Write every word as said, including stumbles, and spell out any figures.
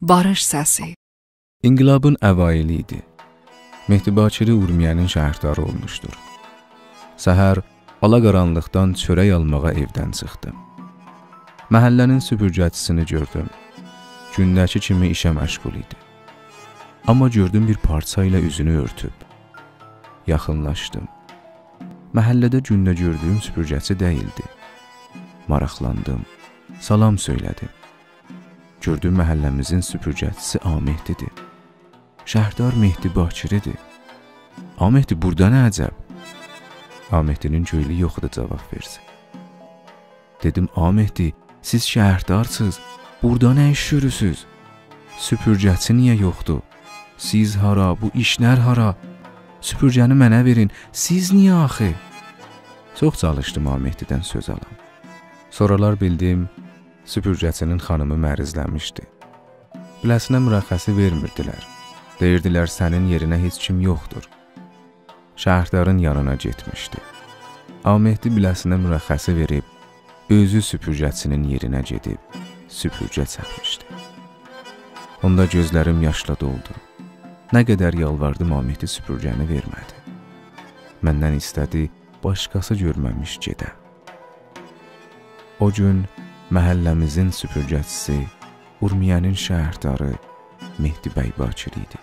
باریش سسی. انقلابین اوایلی ایدی. مهدی باکری اورمیه‌نین شهرداری اولموشدور. سحر آلا قارانلیقدان چؤرک آلماغا ائودن چیخدیم. محله‌نین سوپورگه‌چی‌سینی گؤردوم. گونده‌کی کیمی ایشه مشغول ایدی. آمما گؤردوم بیر پارچا ایله اوزونو اؤرتوب. یاخینلاشدیم. محله‌ده گونده گؤردویوم سوپورگه‌چی دئییلدی. ماراقلاندیم. سلام سؤیله‌دیم. گؤردوم محله‌میزین سوپورگه‌چی‌سی آ مهدی‌دیر. شهردار مهدی باکری‌دیر. «آ مهدی، بورادا نه عجب؟» آ مهدی‌نین گؤیلو یوخ ایدی جاواب وئرسین. دئدیم: «آ مهدی، سیز شهردارسیز، بورادا نه ایش گؤرورسوز؟ سوپورگه‌چی نییه یوخدور؟ سیز هارا، بو ایشلر هارا؟ سوپورگه‌نی منه وئرین، سیز نییه آخی؟» چوخ چالیشدیم آ مهدی‌دن سؤز آلام. سونرالار بیلدیم، سوپورگه‌چی‌نین خانیمی مریضله‌میشدی. بیله‌سینه مرخصی وئرمیردیلر. دئییردیلر: «سنین یئرینه هئچ کیم یوخدور.» شهردارین یانینا گئتمیشدی. آ مهدی بیله‌سینه مرخصی وئریب، اؤزو سوپورگه‌چی‌نین یئرینه گئدیب سوپورگه چکمیشدی. اوندا گؤزلریم یاشلا دولدو. نه قدر یالواردیم، آ مهدی سوپورگه‌نی وئرمه‌دی. مندن ایسته‌دی باشقاسی گؤرمه‌میش گئده. او گون محله‌میزین سوپورگه‌چی‌سی اورمیه‌نین شهرداری مهدی بی باکری ایدی.